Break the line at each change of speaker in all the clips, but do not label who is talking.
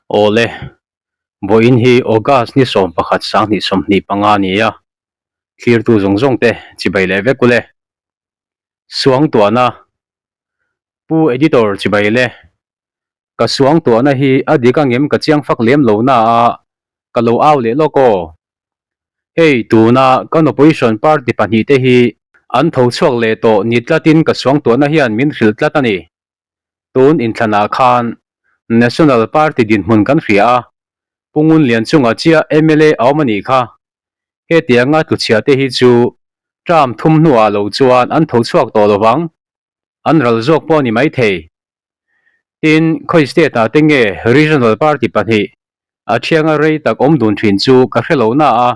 Awle, vawiin hi August ni 11 2025 a ni a, thlirtu zawng zawng te chibai leh vek ule. Suangtuahna, Pu Editor chibai le, ka suangtuahna hi a dik angem ka chiang fak lem lo na a, ka lo au leh lawk aw. Hei tuna kan opposition party pahnihte hi an tho chhuak leh tawh ni tlatin ka suangtuahna hian min hrilh tlat a ni. Tun inthlanah khan National Party dinhmun kan hria a, Pu Ngunlian chungah chiah mla a awm a nih kha. Hetianga tluchhia te hi chu term thum hnuah lo chuan an tho chhuak tawh lo vang, an ral zawk pawh a ni maithei. Tin, khawi state-ah te nge Regional Party pahnih a thianga rei tak awm dun thin chu ka hre lo na a,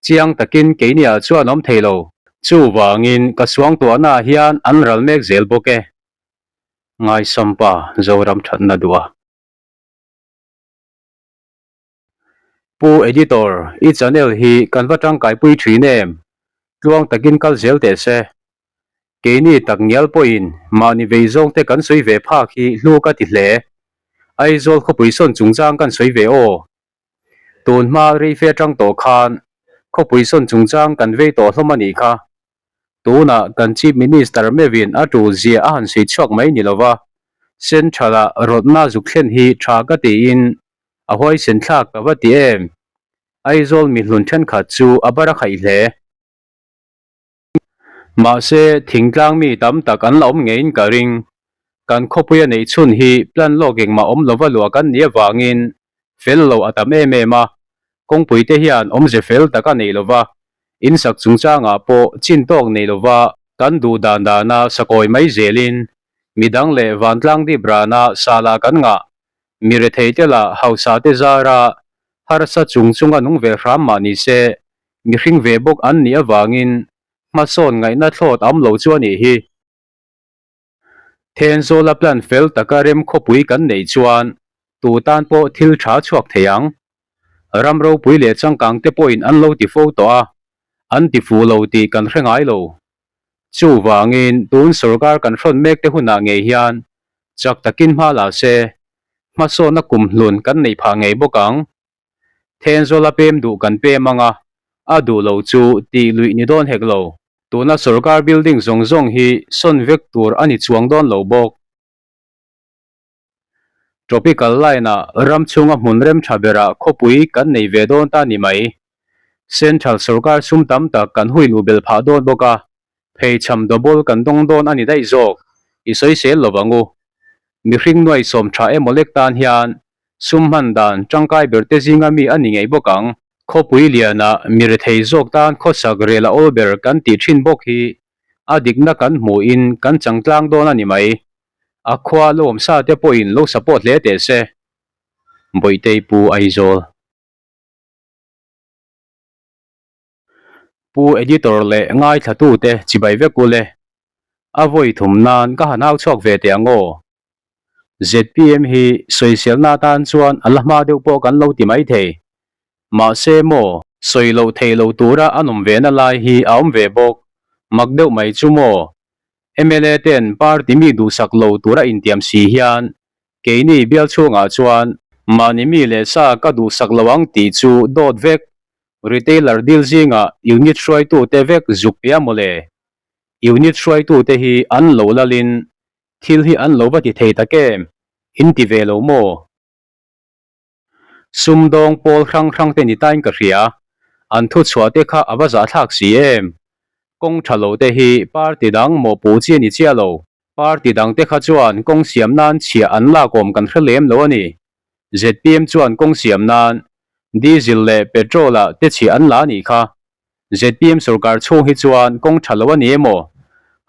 Chiang takin keiniah chuan awm thei lo. Chuvangin ka suangtuahnaah hian an ral mek zel bawk e. Ngaisampa Zoram thatna duh a. Pu Editor, i channel hi kan va tangkaipui thin em? Tluang takin kal zel teh se. Keini tak ngial pawhin mahni vei zawngte kan sawi ve phak hi hlu ka ti hle. Aizawl khawpui sawn chungchang kan sawi ve aw. Tun hma reife atang tawh khan khawpui sawn chungchang kan vei tawh hlawm a nih kha. Tunah kan Chief Minister meuhin a tul zia a han sawi chhuak mai ni lova, Central-a rawtna zuk thlen hi tha ka tiin a huaisen thlak ka va ti em? Aizawl mihlun thenkhat chu a bar a khaih hle. Mahse, thingtlang mi tam tak an la awm ngeiin ka ring. Kan khawpuia neih chhun hi plan lawk engmah awm lova luah kan nih avangin fel lo a tam em em a, kawngpui te hian awmze fel tak a nei lova, insak chungchangah pawh chin tawk nei lova kan duh dan dana sakawi mai zelin midang leh vantlang dip rana sala kan ngah, mi rethei te lah hausa te zara harsa chung chunga nung ve hram mah ni se Mihring ve bawk an nih avangin hmasawn ngaihna thlawt am lo chu a nih hi. Thenzawla plan fel taka rem khawpui kan neih chuan tu tan pawh thil tha chhuak thei ang. Ram ropui leh changkang te pawhin an lo ti fo tawh a, an ti fuh lo tih kan hre ngai lo. Chuvangin tun sorkar kan hrawn mek te hunah ngei hian chak takin hma la se, hmasawnna kumhlun kan neih phah ngei bawk ang. Thenzawla pem duh kan pem ang a, a duh lo chu tih luih ni dawn hek lo. Tuna sorkar building zawng zawng hi sawn vek tur a ni chuang dawn lo bawk. Tropical line-ah ram chhunga hmun rem tha berah khawpui kan nei ve dawn ta ni mai. Central sorkar sum tam tak kan hui luh belh phah dawn bawk a, pheichham double kan dawng dawn a ni daih zawk, i sawisel lo vang u. Mihring nuai sawm tha emaw lek tan hian Sum hman dan tangkai berte zinga mi a ni ngei bawk ang. Khawpui liana mi rethei zawk tan khawsak rel a awl ber kan tih thin bawk hi a dikna kan hmuhin kan changtlang dawn a ni mai. A khua lo awm sa te pawhin lo support hle teh se. Bawihtei Pu Aizawl. Pu Editor leh ngaithlatute chibai vek ule. A vawi thum nan ka han au chhuak ve teh ang aw. ZPM hi sawiselna atan chuan a la hma deuh pawh kan lo ti mai thei. Mahse maw, sawi loh theih loh tura an awm ve na lai hi a awm ve bawk. Mak deuh mai chu maw, mla ten party mi duhsak lo tura intiam si hian keini bial chhungah chuan mahni mi leh sa ka duhsak lo ang tih chu dawt vek Retailer deal zingah unit hruaitute vek zuk pia mawle. Unit hruaitute hi an lo lalin thil hi an lo va ti thei tak em? In ti ve lo maw? Sumdawng pawl hrang hrang te ni tain ka hria. An thuchhuah te kha a va zahthlak si em? Kawng tha lo te hi party dang mawhpuh chi a ni chiah lo. Party dang te kha chuan kawng siam nan chhiah an lak awm kan hre lem lo a ni. Zpm chuan kawng siam nan diesel leh petrol ah te chhiah an la a nih kha. Zpm sorkar chhung hi chuan kawng tha lo a ni emaw?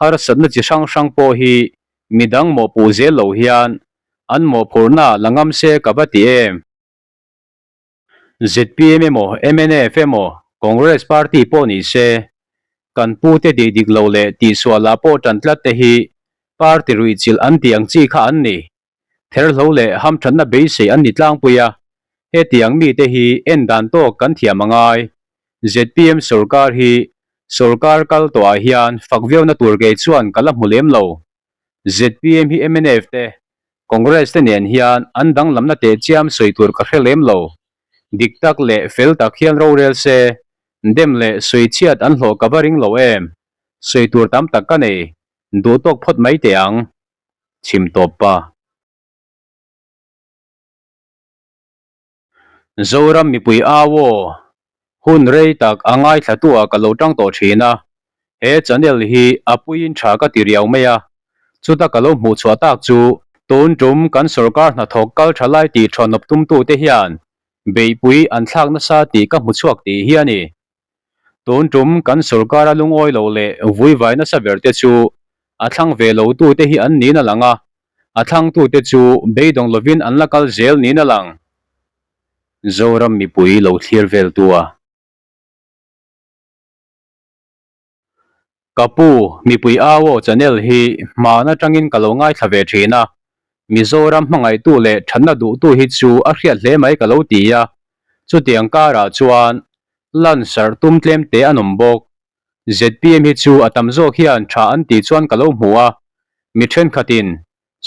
Harsatna chi hrang hrang pawh hi midang mawhpuh zel lo hian an mawhphurhna la ngam se ka va ti em? Zpm emaw mnf emaw Congress party pawh ni se kan pute tih dik lo leh tihsual ah pawh tan tlat te hi party ruihchilh an tih ang chi kha an ni. Therhlo leh hamthatna beisei an ni tlangpui a, hetiang mite hi en dan tawk kan thiam a ngai. Zpm sorkar hi sorkar kal tawhah hian fak viauna tur kei chuan ka la hmu lem lo. Zpm hi mnf te. Congress te nen hian an danglamna teh chiam sawi tur ka hre lem lo. Dik tak leh fel tak hian rorel se, dem leh sawi chhiat an hlawh ka va ring lo em. Sawi tur tam tak ka nei, duh tawk phawt mai teh ang. Chhim tawp pa. Zoram mipui au aw, hun rei tak a ngaithlatu ah ka lo tang tawh thin a, he channel hi a puiin tha ka ti riau mai a, chuta ka lo hmuh chhuah tak chu tun tum kan sorkar hnathawk kal tha lai tih thawnawp tumtu te hian beihpui an thlak nasa tih ka hmu chhuak tih hi a ni. Tun tum kan sorkar a lungawi lo leh vuivai nasa ber te chu a thlang ve lo tu te hi an niin a lang a, a thlang tu te chu beidawng lovin an la kal zel niin a lang. Zoram mipui lo thlir vel tu a. Ka pu, mipui au aw channel hi hman atangin ka lo ngaithla ve thin a, Mizoram hmangaihtu leh thatna duhtu hi chu a hriat hle mai ka lo ti a, chutiang karah chuan lansarh tum tlem te an awm bawk. Zpm hi chu a tam zawk hian tha an tih chuan ka lo hmu a, mi thenkhatin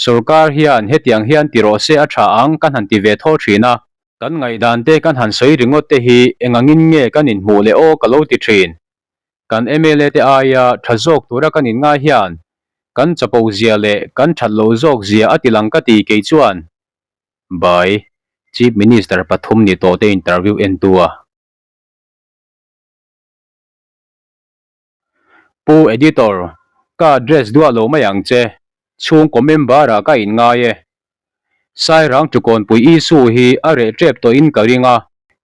Sorkar hian hetiang hian ti rawh se a tha ang kan han ti ve tho thin a. Kan ngaihdan te kan han sawi ringawt te hi engangin nge kan inhmuh leh aw ka lo ti thin. Kan mla te aia tha zawk tura kan inngai hian kan chapo zia leh kan that lo zawk zia a ti lang ka ti kei chuan. By, Chief Minister pathum ni tawh te interview entu a. Pu Editor, ka address duah lo mai ang che, chhungkaw member ah ka inngai e. Sairang Tukawnpui issue hi a reh tep tawhin ka ring a,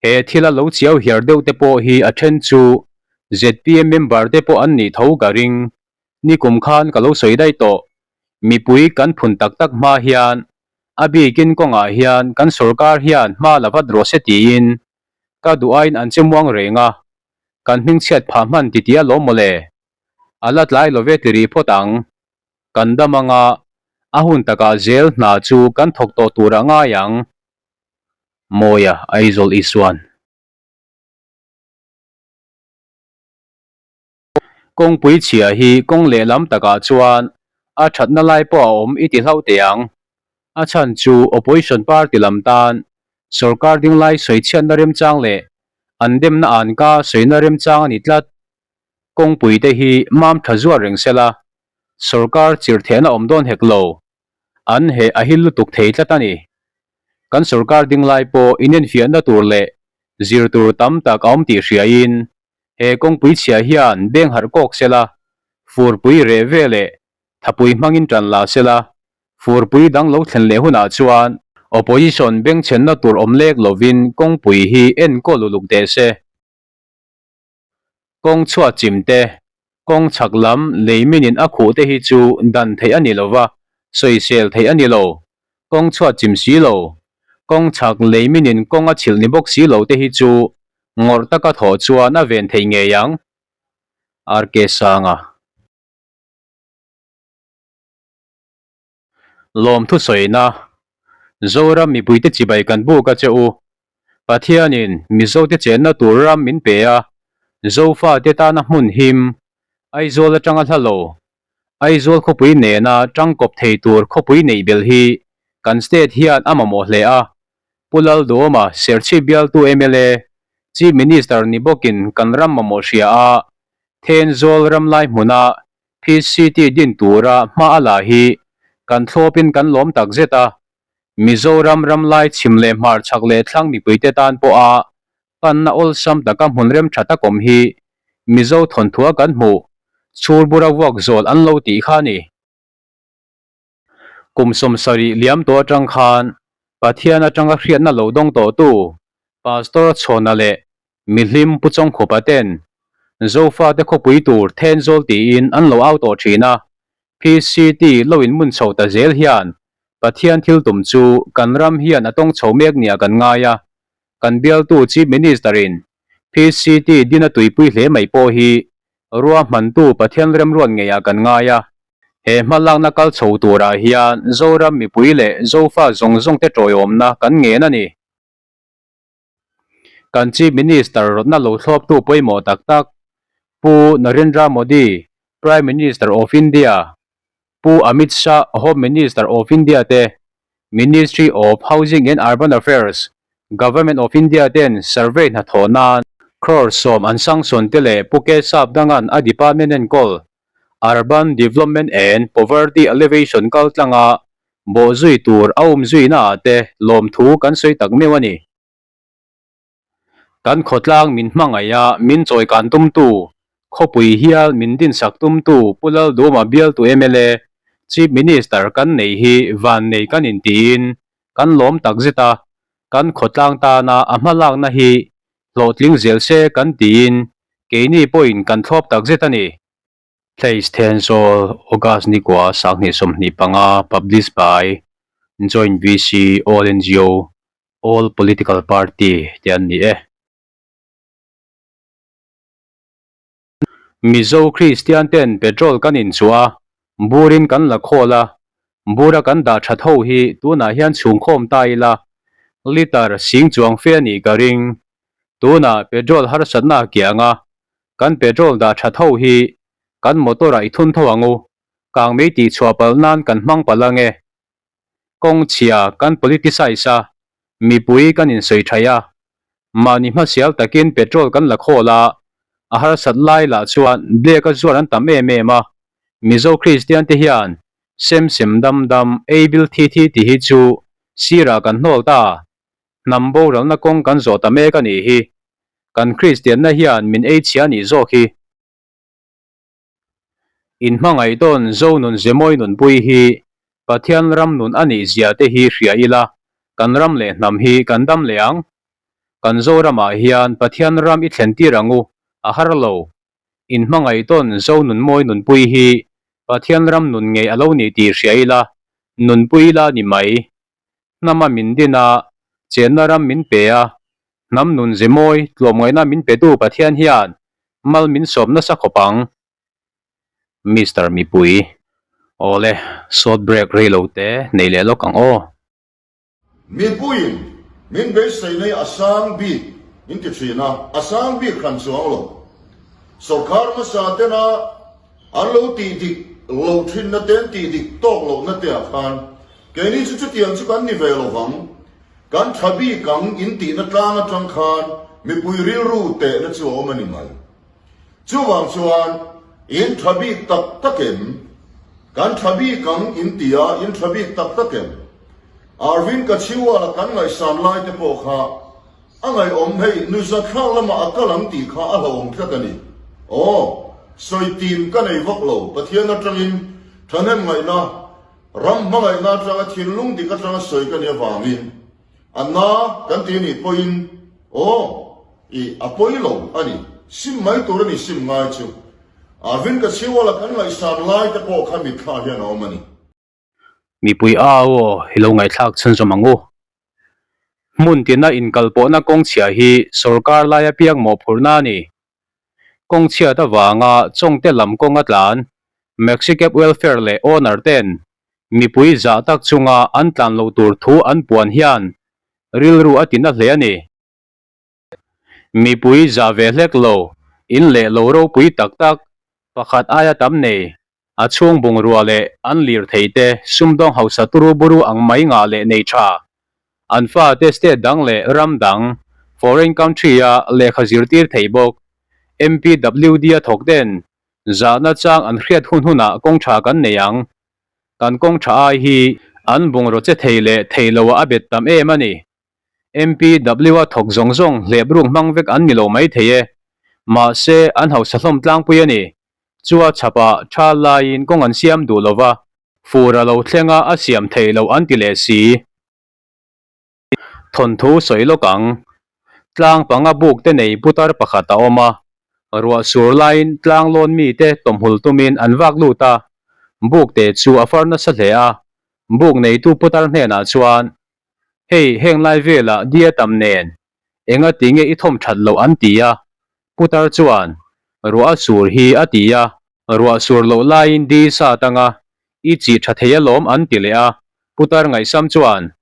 he thila lo chiau hiar deuh te pawh hi a then chu zpm member te pawh an nih tho ka ring. Nikum khan ka lo sawi daih tawh, mipui kan phun tak tak hma hian a bikin kawngah hian kan sorkar hian hma la vat rawh se tiin ka duh aiin an che muang reng a, Kan hmingchhiat phah hman ti tia lawm mawle. A la tlai lo ve ti rih phawt ang. Kan dam anga a hun takah zel hna chu kan thawk tawh tur a ngai ang. Mawia Aizawl Isuan. Kawngpui chhia hi kawng lehlam takah chuan a thatna lai pawh a awm i ti hlauh teh ang. A chhan chu opposition party lam tan sorkar dinglai sawichhiatna remchang leh an demna an ka sawina remchang a ni tlat. Kawngpui te hi mam tha zuar reng sela, sorkar chirhthehna awm dawn hek lo. An heh a hil lutuk thei tlat a ni. Kan sorkar dinglai pawh inenfiahna tur leh zir tur tam tak a awm tih hriain he kawngpui chhia hian beng harh kawk sela, furpui reh ve leh thapui hmangin tan la sela, Furpui dang lo thlen leh hunah chuan opposition bengchhenna tur awm lek lovin kawngpui hi enkawl uluk teh se. Kawng chhuat chim te, kawng chhak lam lei minin a khuh te hi chu dan theih a ni lo va, sawisel theih a ni lo. Kawng chhuat chim si lo, kawng chhak lei minin kawng a chhilh ni bawk si lo te hi chu ngawrh taka thawh chuan a ven theih ngei ang. RK Sanga. Lawmthu sawina, Zoram mipuite chibai kan buk a che u. Pathianin Mizote chenna tur ram min pe a, Zofate tana hmun him, Aizawl atanga hla lo, Aizawl khawpui nena tangkawp thei tur khawpui neih belh hi kan state hian a mamawh hle a. Pu Lalduhawma Serchhip bialtu mla, Chief Minister ni bawkin kan ram mamawh hria a, Thenzawl ramlai hmuna PCT din tura hma a la hi kan thlawpin kan lawm tak zet a, Mizoram ramlai chhim leh hmar chhak leh thlang mipuite tan pawha panna awlsam taka hmun rem tha tak awm hi Mizo thawnthua kan hmuh chhurbura vuak zawl an lo tih kha a ni. Kum 70 liam tawh atang khan Pathian atanga hriatna lo dawng tawhtu Pastor Chhawna leh Mihlim Pu Chawngkhupa ten Zofate khawpui tur Thenzawl tiin an lo au tawh thin a, PCT lo inmun chho ta zel hian Pathian thil tum chu kan ram hian a tawng chho mek nia kan ngai a, kan bialtu Chief Minister in PCT din a tuipui hle mai pawh hi ruahmantu Pathian remruat ngeiah kan ngai a. He hmalakna kal chho turah hian Zoram mipui leh Zofa zawng zawng te tawiawmna kan ngen a ni. Kan Chief Minister rawtna lo thlawptu pawimawh tak tak Pu Narendra Modi, Prime Minister of India, Pu Amit Shah, Home Minister of India te. Ministry of Housing and Urban Affairs, Government of India ten survey hnathawh nan crore sawm an sanction te leh Pu K Sapdanga'n a department enkawl Urban Development and Poverty Alleviation kaltlanga bawhzui tur a umzuina ah te lawmthu kan sawi tak meuh a ni. Kan khawtlang min hmangaih a, min chawikan tumtu, khawpui hial min dinsak tumtu Pu Lalduma bialtu mla, Chief Minister kan nei hi vannei kan intiin kan lawm takzet a, kan khawtlang tana a hmalakna hi hlawhtling zel se kan tiin keini pawhin kan thlawp takzet a ni. Place Thenzawl, August nikua 2025, Published by Joint VC, All NGO, All Political Party te an ni e. Mizo Kristian ten petrol kan inchuah a, burin kan la khawl a, bura kan dah that ho hi tunah hian chhungkhawm ta ila, litre sing chuang fe a nih ka ring. Tunah petrol harsatna a kiang a, Kan petrol dah that ho hi kan motor ah i thun tho ang u, kang mei tih chhuah palh nan kan hmang palh ang e. Kawng chhia kan politicize a, mipui kan insawi thaih a, mahni hmasial takin petrol kan la khawl a, a harsat lai lah chuan black a zuar an tam em em a, Mizo Kristian te hian sem sem dam dam ei bil thi thi tih hi chu sirah kan hnawl ta, hnam boralna kawng kan zawh ta mek a nih hi. Kan Kristianna hian min ei chhia nih zawk hi. In hmangaih tawn Zo nun zemawi nunpui hi Pathian ram nun a nih zia te hi hria ila kan ram leh hnam hi kan dam leh ang. Kan Zoramah hian Pathian ram i thlen tir ang u, a har lo. In hmangaih tawn Zo nun mawi nunpui hi Pathian ram nun ngei a lo nih tih hria ila nunpui ila ni mai. Hnama min din a, chenna ram min pe a, hnam nun ze mawi tlawmngaihna min petu Pathian hian mal min sawm nasa khawp ang. Mister Mipui, Awle, short break rei lo te nei leh lawk ang aw.
Mipuiin min beisei nei a sang bik min ti thin a, a sang bik hran chuang lo. Sawrkar hmasa tena an lo tih dik loh thinna te an tih dik tawk lohna te ah khan Keini chu chutiang chu kan ni ve lo vang. Kan tha bik ang in tihna tlang atang khan mipui rilru tehna chu a awm a ni mai. Chuvang chuan in tha bik tak tak em? Kan tha bik ang in ti a, in tha bik tak tak em? Arvind Kejriwal-a kan ngaihsan lai te pawh kha a ngaihawm hei nuzathlak lamah a kal ang tih kha a hlauhawm tlat a ni. Aw, sawi tim ka nei vak lo, Pathian atangin thahnem ngaihna Ram hmangaihna atanga thinlung dik atanga sawi ka nih avangin a na kan ti anih pawhin aw i a pawi lo a ni. Sim mai tur a ni sim ngai chu. Arvind Kejriwal-a kan ngaihsan lai te pawh kha mitthla hian a awm a ni.
Mipui a aw i lo ngaihthlak chhunzawm ang u. Hmun tina inkalpawhna kawng chhia hi sawrkar lai apiang mawhphurhna a ni. Kawng chhiat avanga Chawngte lam kawng a tlan, Maxicab Welfare leh owner ten mipui zah tak chunga an tlan loh tur thu an puan hian rilru a ti na hle a ni. Mipui zah ve hlek lo, in leh lo ropui tak tak, pakhat aia tam nei, a chhung bungrua leh an lirthei te sumdawng hausa turu buru ang mai ngah leh nei tha. An fate state dang leh ram dang, foreign country, a lehkha zirtir thei bawk. MPWD a thawk ten zahna chang an hriat hun hunah kawng tha kan nei ang. Kan kawng tha ai hi an bungraw che thei leh thei loah a bet tam em a ni. MPW a thawk zawng zawng hlep ruk hmang vek an ni lo mai thei e. Mahse an hausa hlawm tlangpui a ni. Chua chhapah tha laiin kawng an siam duh lova, fur a lo thleng a a siam theih loh an ti leh si. Thawnthu sawi lawk ang. Tlang panga buk te nei putar pakhat a awm a, ruah sur laiin tlang lawn mite tawmhul tumin an vak lut a, buk te chu a far nasa hle a, buk neitu putar hnenah chuan, Hei, heng lai velah dia tam nen, enga ti nge i thawm that loh an ti a, putar chuan, Ruah a sur hi a ti a, ruah sur loh laiin di sa tanga i chi tha thei alawm an ti leh a, putar ngaihsam chuan,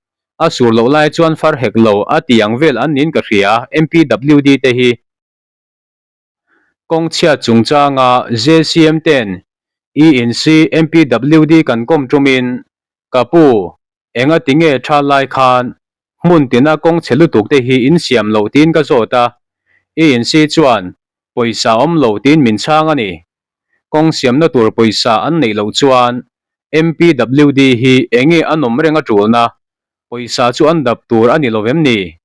A sur loh lai chuan far hek lo a ti ang vel an niin ka hria, MPWD te hi. Kawng chhiat chungchanga JCM ten ENC MPWD kan kawm tumin, Ka pu. Engati nge tha lai khan hmun tina kawng chhe lutuk te hi in siam loh tiin ka zawt a, i insi chuan pawisa awm lo tiin min chhang a ni. Kawng siamna tur pawisa an neih loh chuan MPWD hi enge an awm reng a tulna, pawisa chu an dap tur a ni lo vem ni?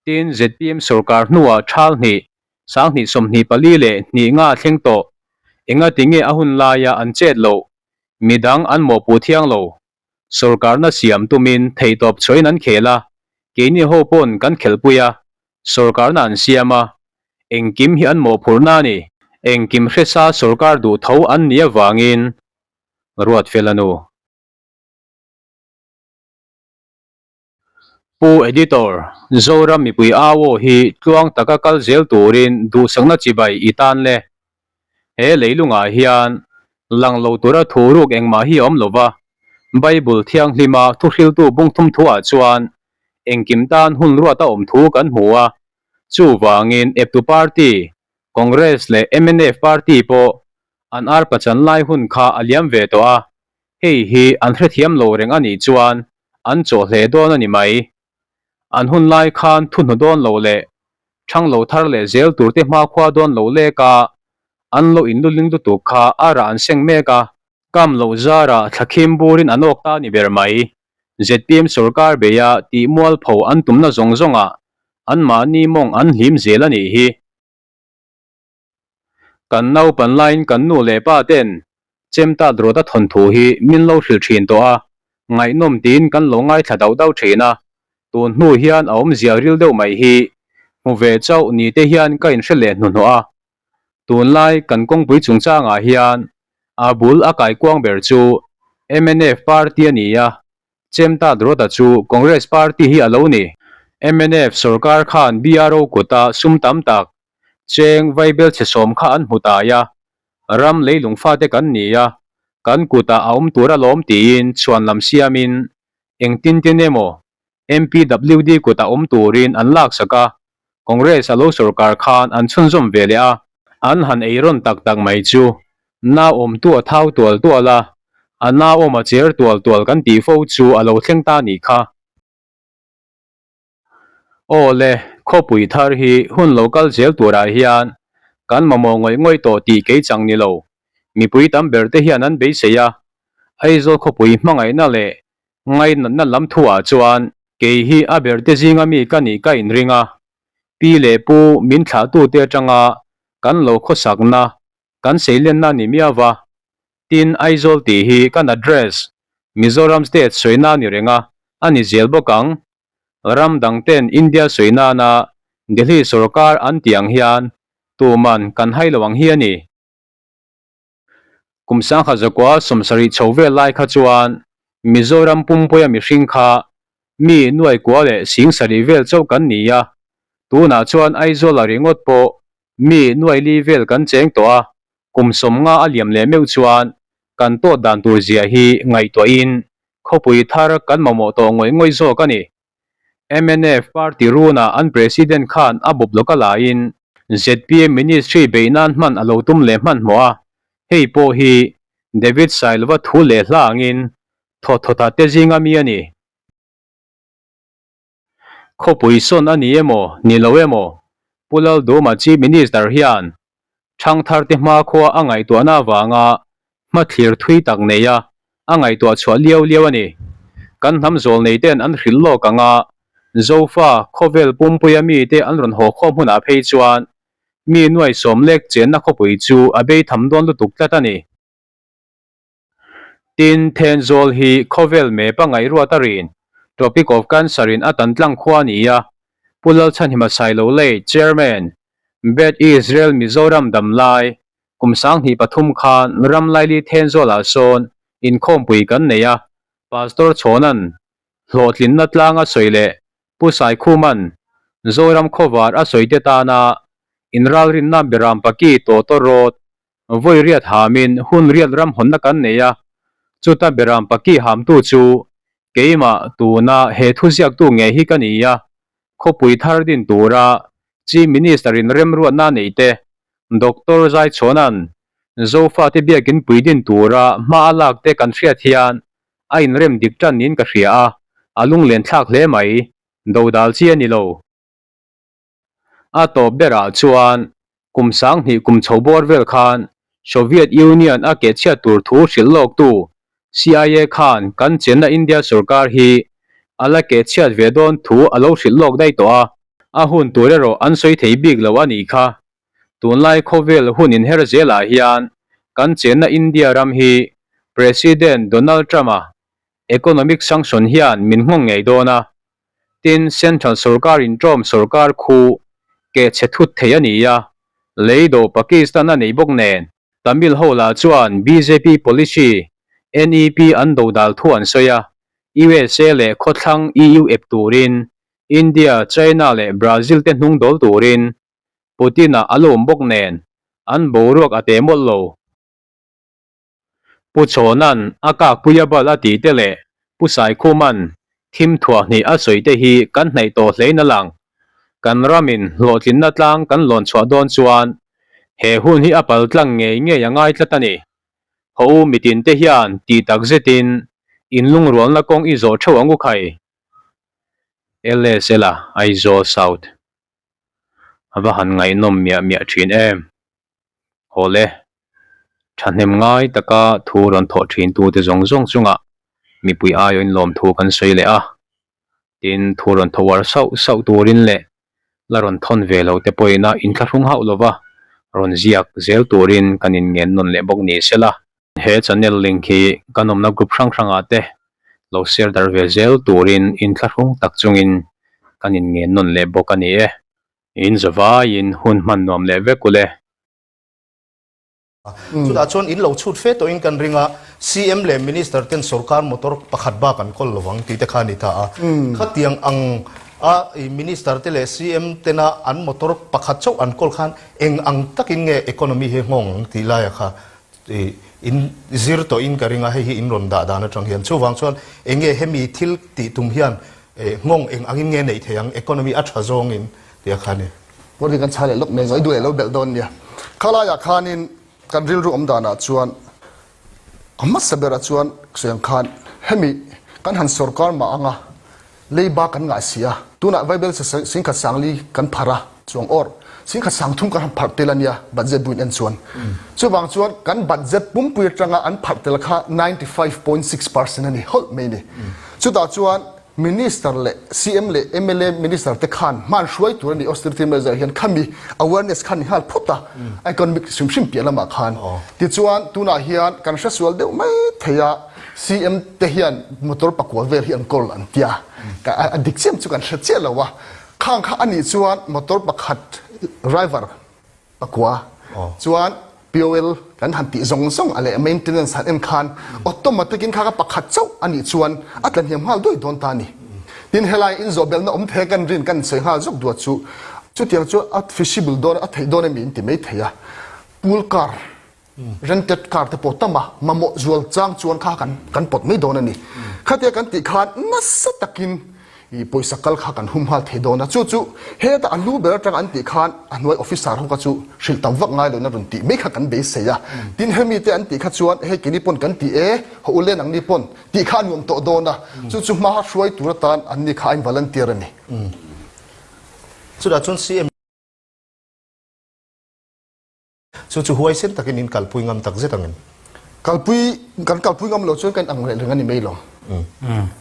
Tin, zpm sorkar hnuah thal hnih, 20 24 leh hnih nga thleng tawh, engati nge a hun laia an chet loh, midang an mawhpuh thiang lo, sorkarna siam tumin theihtawp chhuahin an khel a, keini ho pawn kan khelhpui a, sorkarna an siam a, engkim hi an mawhphurhna a ni. Engkim hresa sorkar duh tho an nih avangin Ruatfel a nu. Pu Editor, Zoram mipui au aw hi tluang taka kal zel turin duhsakna chibai i tan le. He leilungah hian lang lo tura thu ruk engmah hi a awm lo va, Bible thianghlima thuhriltu bungthum thuah chuan engkim tan hun ruat a awm thu kan hmu a, chuvangin eptu party, Congress leh mnf party pawh an arpachan lai hun kha a liam ve tawh a, Hei hi an hrethiam lo reng a nih chuan an chawh hle dawn a ni mai. An hun lai khan thuhnu dawn lo leh thang lo thar leh zel tur te hmakhua dawn lo lek a, an lo inluling lutuk kha a rah an seng mek a. Kam loh zarah thlakhim burin an awk ta ni ber mai. Zpm sorkar beia tih mualpho an tumna zawng zawngah anmahni mawng an hlim zel a nih hi. Kan naupan laiin kan nu leh pa ten Chemtat rawt a thawnthu hi min lo hrilh thin tawh a, ngaihnawm tiin kan lo ngaithla dauh dauh thin a, tun hnu hian a awmzia ril deuh mai hi hmu ve chauh ni te hian ka inhre leh hnuhnawh a. Tunlai kan kawngpui chungchangah hian a bul a kaikuang ber chu mnf party a ni a, Chemtat rawta chu Congress party hi a lo ni. Mnf sorkar khan BRO kuta sum tam tak Cheng vaibel chhe sawm kha an hmu tai a, ram leilung fate kan ni a, kan kutah a awm tur alawm tiin chhuan lam siamin engtin tin emaw MPWD kutah awm turin an laksak a, Congress a lo sorkar khan an chhunzawm ve leh a, an han ei rawn tak tak mai chu naawmtu a thau tual tual a, a naawm a cher tual tual kan tih fo chu a lo thleng ta nih kha. Aw le, khawpui thar hi hun lo kal zel turah hian kan mamawh ngawih ngawih tawh tih kei chang ni lo. Mipui tam ber te hian an beisei a, Aizawl khawpui hmangaihna leh ngainatna lam thuah chuan kei hi a ber te zinga mi ka nih ka inring a, pi leh pu min thlahtute atanga kan lo khawsakna kan seilenna ni miau va, Tin, Aizawl tih hi kan address, Mizoram state sawina a ni reng a, a ni zel bawk ang. Ram dang ten India sawi nana Delhi sorkar an tih ang hian tuman kan hai lo ang hi a ni. Kum sangha zakua 70 chho vel lai kha chuan Mizoram pumpuia mihring kha mi nuai kua leh 70 vel chauh kan ni a, tunah chuan Aizawl a ringawt pawh mi nuai li vel kan cheng tawh a, Kum 50 a liam leh meuh chuan kan tawt dan tur zia hi ngaihtuahin khawpui thar kan mamawh tawh ngawih ngawih zawk a ni. Mnf party runa an president khan a bawp lawka laiin zpm ministry beih nan hman a lo tum leh hmanhmawh a, hei pawh hi David Sailova thu leh hla angin thawthawtha te zinga mi a ni. Khawpui sawn a ni emaw, ni lo emaw, Pu Lalduma Chief Minister hian Thangtharte hmakhua a ngaihtuahna avanga hmathlir thui tak neia a ngaihtuah chhuah liau liau a ni. Kan hnam zawl neite'n an hrilh lawk ang a, Zofa khawvel pumpuia mite an rawn haw khawm hunah phei chuan mi nuai sawm lek chenna khawpui chu a bei tham dawn lutuk tlat a ni. Tin, Thenzawl hi khawvel map a ngaihruat a rin, Tropic of Cancer in a tan tlang khua a ni a, Pu Lalchhanhima Sailo Lei, Chairman, Beth Israel Mizoram Damlai, kum 2003 khan Ramlaili Thenzawlah sawn inkhawmpui kan nei a, Pastor Chhawna'n hlawhtlinna tlang a sawi leh Pu Saikhuma'n Zoram khawvar a sawi te tana inralrinna Berampaki Tawtaw Road Vawi riat hamin hun riat ram hawnna kan nei a, chuta beram paki hamtu chu keimah tuna he thuziaktu ngei hi ka ni a, khawpui thar din tura Chief Minister in remruatna a neih te, Doctor Zaichhawna'n Zofate biakin pui din tura hma a lak te kan hriat hian. A inrem dik tan niin ka hria a, a lunglen thlak hle mai. Dodal chi a ni lo. A tawp berah chuan kum 2000 kum chho bawr vel khan Soviet Union a kehchhiat tur thu hrilh lawktu CIA khan kan chenna India sorkar hi a la kehchhiat ve dawn thu a lo hrilh lawk daih tawh a, a hun tur erawh an sawi thei bik lo a nih kha. Tunlai khawvel hun inher zelah hian kan chenna India ram hi President Donald Trump-a economic sanction hian min nghawng ngei dawn a, Tin, Central sorkar in Trump sorkar khu keh chhe thut thei a ni a, lei dawh Pakistan a nei bawk nen, Tamil ho lah chuan bjp policy NEP an dodal thu an sawi a, USA leh khawthlang EU ep turin India, China leh Brazil te hnung dawl turin Putin-a a lo awm bawk nen, an boruak a teh mawlh lo. Pu Chhawna'n a kakpui a bal a tih te leh Pu Saikhuma'n thim thuah hnih a sawi te hi kan hnaih tawh hlein a lang. Kan ramin hlawhtlinna tlang kan lawn chhuah dawn chuan he hun hi a pal tlang ngei ngei a ngai tlat a ni. Haw u mitin te hian tih tak zetin inlungrualna kawng i zawh theuh ang u khai. LSL a Aizawl South. A va han ngaihnawm miah miah thin em. Haw le, thahnem ngai taka thu rawn thawh thin tute zawng zawng chungah mipui aiawhin lawmthu kan sawi leh a, tin thu rawn tho uar sauh sauh turin leh la rawn thawn ve lo te pawhin a inthlahrung hauh lova rawn ziak zel turin kan inngen nawn leh bawk ni sela. He channel link hi kan awmna group hrang hrangah te lo share darh ve zel turin inthlahrung tak chungin kan inngen nawn leh bawk a ni e. In zavaiin hun hman nuam leh vek ule.
Chutah chuan in lo chhut fe tawhin kan ring a, CM leh Minister ten sorkar motor pakhat bak an kawl lovang tih te kha a ni ta a. Khatiang ang a Minister te leh CM tena an motor pakhat chauh an kawl khan eng ang takin nge economy hi nghawng ang tih laia kha in zir tawhin ka ring a, hei hi in rawn dah dan atang hian. Chuvang chuan eng nge hemi thil tih tum hian Nghawng eng angin nge neih thei ang, economy a tha zawngin tia kha ni.
Pawh kan chhai leh lawk mai zawh, i duh leh lo belh dawn nia. Khalaiah khanin kan rilru awm danah chuan a hmasa berah chuan sawi ang khan hemi kan han sorkar mah anga leiba kan ngah si a, tunah Vaibel singkhat sangli kan pharh a, chuang awr singkhat sangthum kan han pharh tel a nia budget buin en chuan. Chuvang chuan kan budget pumpui atanga an pharh tel kha 95.6% a ni hawlh mai ni. Chutah chuan Minister leh CM leh mla Minister te khan hman hruai tur a ni austerity measure hian khami awareness khan ni nghal phawt a economic hrim hrim piah lamah khan. Tichuan tunah hian kan hresual deuh mai thei a CM te hian motor pakua vel hi an kawl an tia a dik chiam chu kan hre chiah lo a khang kha a nih chuan motor pakhat driver Pakua chuan POL kan han tih zawng zawng a leh maintenance han en khan automatic in kha kha pakhat chauh a nih chuan a tla hniam nghal duai dawn ta a ni. Tin helai inzawhbelhna awm thei kan rin kan sawi nghal zawk duat chu chutiang chu a feasible dawn a theih dawn emi in ti mai thei a. Pool car, rented car te pawh tam a mamawh zual chang chuan kha kan kan pawt mai dawn a ni. Khatia kan tih khan nasa takin I pawisa kal kha kan hum nghal thei dawn a, chu chu hetah a lu ber atanga an tih khan a hnuai officer ho kha chu hrilh tam vak ngai loin a rawn tih mai kha kan beisei a. Tin hemi te an tih kha chuan hei keini pawn kan ti e, haw u len ang ni pawn tih kha a nuam tawh dawn a, chu chu hma hruai tur atan an ni kha a in volunteer a ni.
Chutah chuan CM. Chu chu huaisen takin in kalpui ngam tak zet ang em?
Kalpui, kan kalpui ngam lo chuan kan ang reh reng a ni mai lo.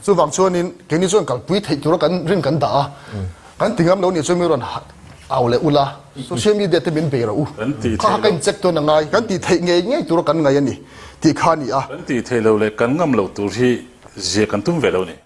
Chuvang chuanin keini chuan kalpui theih tura kan rin kan dah a, kan ti ngam lo nih chuan mi rawn au leh ula, social media te min bei rawh u, kha kha ka incheck tawn a ngai, kan tih theih ngei ngei tura kan ngai a ni tih kha a ni a.
Kan tih theih lo leh kan ngam loh tur hi zia kan tum ve lo a ni.